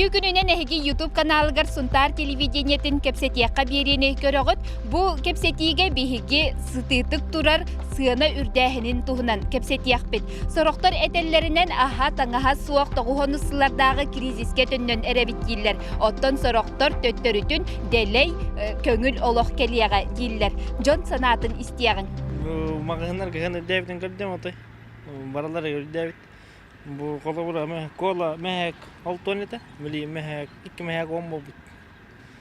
Үтүө күнүнэн эһиги YouTube каналыгар Сунтаар телевидениетин кэпсэтиэххэ биэриини көрөҕүт. Бу кэпсэтиигэ биһиги сытыытык турар сыана үрдээһинин туһунан кэпсэтиэхпит. Сорохтор этэллэринэн аһа таҥаһа суох тоҕуһону сыллардааҕы кризискэ төннөн эрэбит дииллэр. Оттон сорохтор төттөрүтүн дэлэй көҥүл олох кэлиэҕэ дииллэр. Дьон санаатын истиэҕиҥ. Маҕаһыыннар кыһын үрдээбитин көрдүм отой. Баралар үрдээбит. Бу холобура кола мэһэк алтон этэ. Били мэһэк икки мэһэк он буолбут.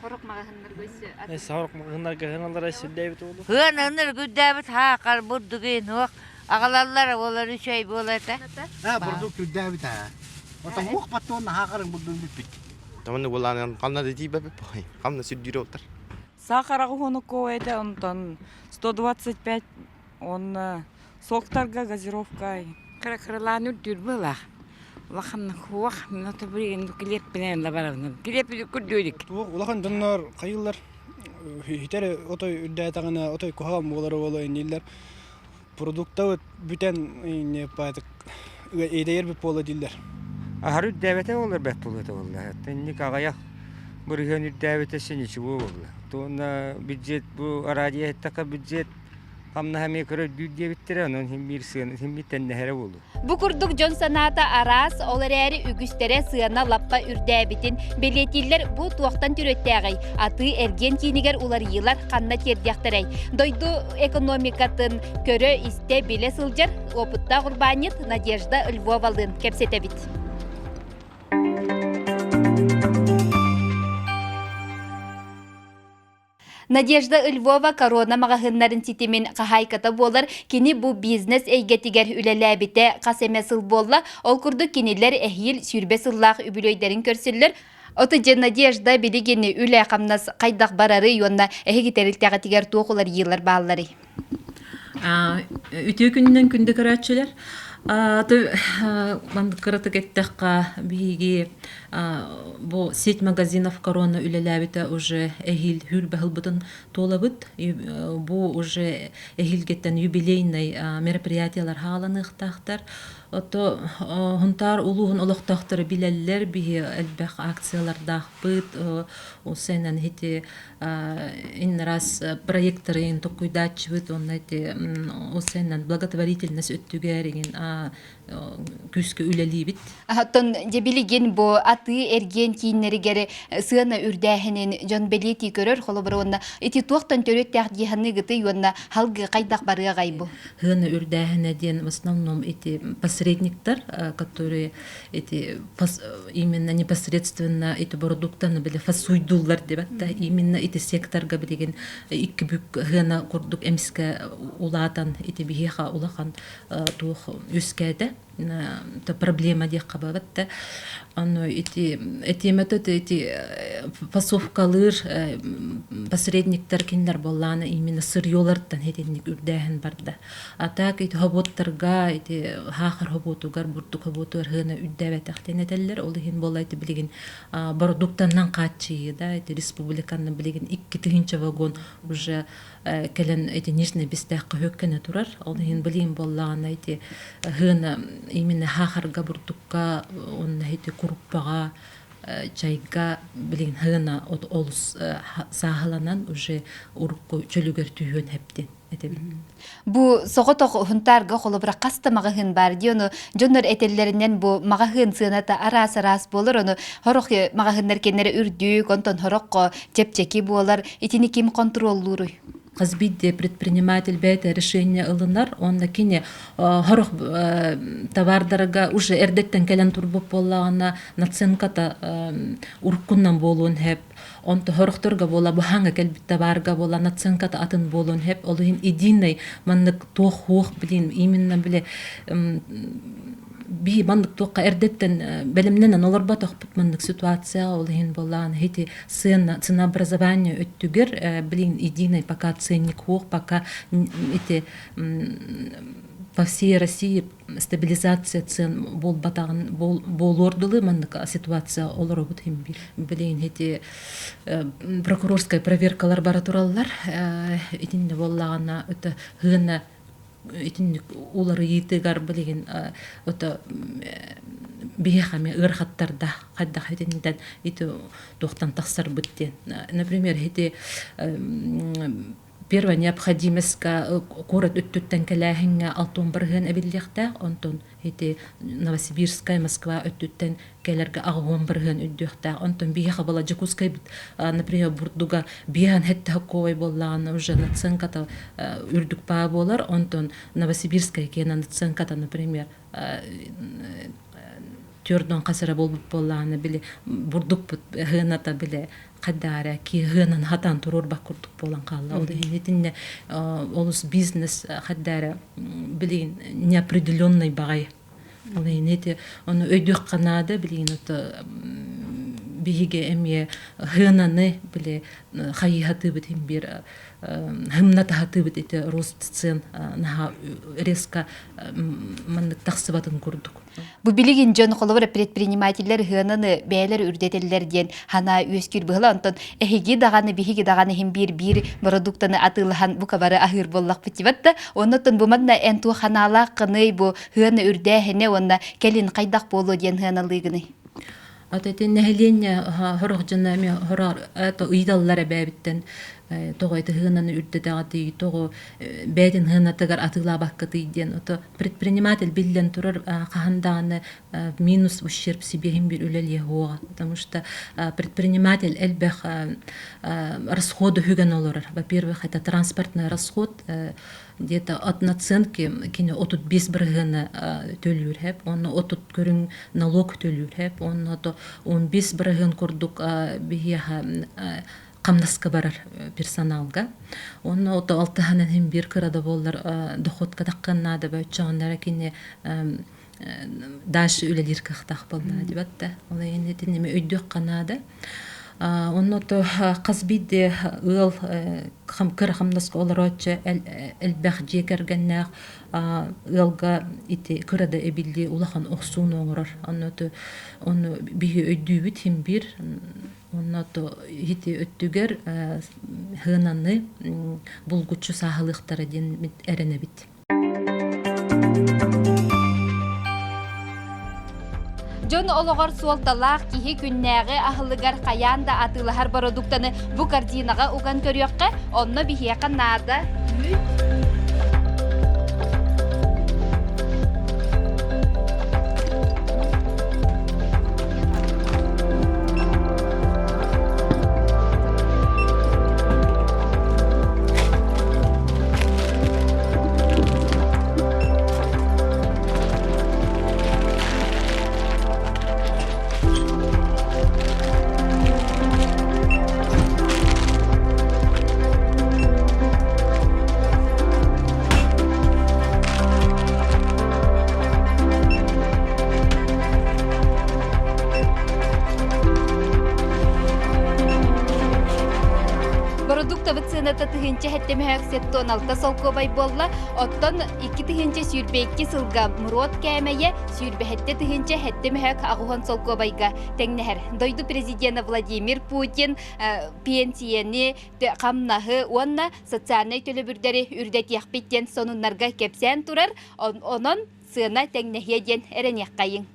Хорох маҕаһыннарга өссө Сорох маҕаһыннарга ыһыналлара сирдээбит буолу. Ыананыр үрдээбит хаакар бурдугун уох аҕалаллар олор үчүгэй буола этэ. Ээ бурдук үрдээбит аа. Отон уох баттуон хаакарын бурдун бүппүт. Таманы булаанан ханна да тиийбэппит хамна сүрдүүрэ олтар. Сахара уһунукку этэ онтон 125 уонна соктарга газировка. Кыра-кыралаан үрдүүр буолаах. Улахан хуох, минута билигин килиэппинэн да барабын. Килиэп күрдүүрүк. Туох улахан дьоннор хайыыллар хитер отой үрдээтэҕинэ отой куһаҕан буолара буолуо иннииллэр. Продуктабыт бүтэн инне паатык эдэйэрбит буола дииллэр. Аһары үрдээбэтэ буоллар бэрт буолуо этэ буолла. Инник аҕыйах бырыһыан үрдээбитэ син ничего буолла. Туонна бюджет бу радио иһиттэххэ бюджет хамнаһа эмиэ көрөрдүүр диэбиттэрэ, онон син биир сыана син биир тэннэһэрэ буолуо. Бу курдук дьон санаата араас, ол эрээри үгүстэрэ сыана лаппа үрдээбитин бэлиэтииллэр. Бу туохтан төрүөттээҕий? Атыы-эргиэн киинигэр уларыйыылар ханна тиэрдиэхтэрэй? Дойду экономикатын көрө-истэ билэ сылдьар уопуттаах урбаанньыт Надежда Львовалыын кэпсэтэбит. Надежда Львова корона маҕаһыыннарын ситимин хаһаайката буолар. Кини бу бизнес эйгэтигэр үлэлээбитэ хас эмэ сыл буолла. Ол курдук кинилэр эһиил 20 сыллаах үбүлүөйдэрин көрсөллөр. Ото дьэ Надежда билигин үлэ-хамнас хайдах барарый уонна эһиги тэрилтэҕитигэр туох уларыйыылар баалларый? Үтүө күнүнэн күндү көрөөччүлэр. Маннык кыратык эттэххэ, биһиги бу сеть магазинов корона үлэлээбитэ уже эһиил хүүл баһылбытын туолабыт. Бу уже эһиилгиттэн юбилейный мероприятиялар хааланыахтаахтар. Ото Хунтаар улууһун олохтоохторо билэллэр, биһи элбэх акциялардаахпыт, усенан ити иннарас проекторын токкуйдааччыбыт уонна ити усенан благотворительность өттүгэр игин күүскэ үлэлиибит. Оттон дьэ билигин бу атыы-эргиэн кииннэригэр сыана үрдээһинин дьон бэлиэтии көрөр, холобура уонна ити туохтан төрүттээх дии саныыгытый уонна халгыы хайдах барыаҕай бу? Сыана үрдээһинэ диэн в основном эти посредниктар, которые эти именно непосредственно эти продуктаны били фасуйдууллар дебет да именно ити секторга билигин икки бүк сыана курдук эмискэ улаатан ити биһиэхэ улахан туох үөскээтэ проблема диэххэ бабат да ону ити этиэмэтэ ити фасовкалыыр посредниктар кинилэр буоллаана именно сырьелартан итинник үрдээһин барда а так ити хобуоттарга ити хаахар хобуотугар бурдук хобуотугар хыана үрдээбэтэх диэн этэллэр ол иһин буолла ити билигин бородууктанан хааччыйыы да ити республиканы билигин икки тыһыынча вагон уже кэлэн ити Нижний Бестээххэ хөккөнө турар. Ол иһин билиим буоллаҕына ити хыына именно хаахарга бурдукка уонна ити куруппаҕа чайга билигин хыына олус сааһыланан уже урукку чөлүгэр түһүөн хэптин этэбин. Бу соҕотох Хунтаарга холобура хас да маҕаһыын баар дии ону дьоннор этэллэринэн бу маҕаһыын сыаната араас-араас буолар ону сорох маҕаһыыннар кэннэрэ үрдүк онтон сороххо чэпчэки буолар итини ким хонтуруоллууруй? Хас биирдии предприниматель бэйэтэ решение ылынар уонна кини сорох товардарга уже эрдэттэн кэлэн турбут буоллаҕына наценката уруккунан буолуон сөп онто сорохторго буола быһааҥҥа кэлбит табаарга буола наценката атын буолуон сөп ол иһин единый маннык туох хуох билин именно били би маннык туохха эрдэттэн бэлэмнэнэн олорботохпут маннык ситуация ол иһин буоллаан ити сыана ценообразование өттүгэр блин единый пока ценник хуох пока ити по всей России стабилизация цен буолбатаҕын буолуор дылы маннык ситуация олоробут иһин билигин ити прокурорскай проверкалар бара тураллар итиннэ буоллаҕына это хыына. итинник уларыйыытыгар билигин ото биһиэхэ эмиэ ыарахаттардаах хайдах итинтэн ити туохтан тахсарбыт диэн. Например, ити первая необходимостька куорат өттүттэн кэлээһиҥҥэ алтон бырыһыан эбиллиэхтээх, онтон ити Новосибирскай, Москва өттүттэн кэлэргэ аҕыһуон бырыһыан үрдүөхтээх. Онтон биһиэхэ была Дьокуускайбыт, например, бурдуга биэһэн хэттэ хоккуобай буоллаҕына уже наценката үрдүк баа буолар, онтон Новосибирскай киэнэ наценката, например, төрдөн хас эрэ буолбут буоллаҕына били бурдукпут ыһыаната били хайдаара киһыанан хатан туруорбат курдук буолан хаалла. Ол иһин итиннэ олус бизнес хайдаара билигин неопределенный баҕайы. Ол иһин ити ону өйдүөххэ наада билигин ото биһиги эмиэ хыананы били хайыһатыыбыт иһин биир хымнатаһатыыбыт ити рост цен наһаа резко маннык тахсыбатын курдук. Бу билигин дьон холобура предпринимателлэр ыһыананы бэйэлэр үрдэтэллэр диэн ханаа үөскүүр быһыла онтон эһиги даҕаны биһиги даҕаны иһин биир биир продуктаны атыылаһан бука бары аһыыр буоллахпыт дибат да оннуттан бу манна эн туох ханаалааххыный бу ыһыаны үрдээһини уонна кэлин хайдах буолуо диэн ыһыаналыыгыный? Ата ити нэһилиэнньэ сорох дьоно эмиэ сорох ыйыталлар эбээбиттэн тоҕо ити сыананы үрдэтэҕитий, тоҕо бэйэтин сыанатыгар атыылаабаккытый диэн. Ото предприниматель биллэн турар хаһан даҕаны минус ущерб себе иһин биир үлэлиэ суоҕа. Потому что предприниматель элбэх расходу үгэн олорор. Во-первых, это транспортный расход, где-то от наценки кини 35 бырыһыаны төлүүр хэп, онно 30 көрүҥ налог төлүүр хэп, онно то 15 бырыһыан курдук биһиэхэ хамнаска барар персоналга. Онно ото алтыһанан хим бир кыра да буоллар доходка таххан наада бөччөҕөннөрө кини дальше үлэлиир кыахтаах буолла дибат да. Ол иһин итинними өйдүөххэ наада. Онно то хас биирдии ыал кыра хамнаска олорооччу элбэх дьиэ кэргэннээх ыалга ити кыра да эбиллии улахан охсууну оҥорор. Онно ону биһи өйдүүбүт хим биир онно то ити өттүгэр сыананы булгуччу сааһылыахтара диэн эрэнэбит. Дьон олоҕор суолталаах киһи күннээҕи аһылыгар хайаан да атыылаһар бородууктаны бу корзинаҕа уган көрүөххэ, онно биһиэхэ наада үүт, Бородууктабыт сыаната 1776 солкуобай буолла, оттон 2022 сылга МРОТ кээмэйэ 27 70 солкуобайга тэҥнэһэр. Дойду президенэ Владимир Путин пенсияны, хамнаһы уонна социальнай төлөбүрдэри үрдэтиэхпит диэн сонуннарга кэпсээн турар. Онон сыана тэҥнэһиэ диэн эрэниэххэйиҥ.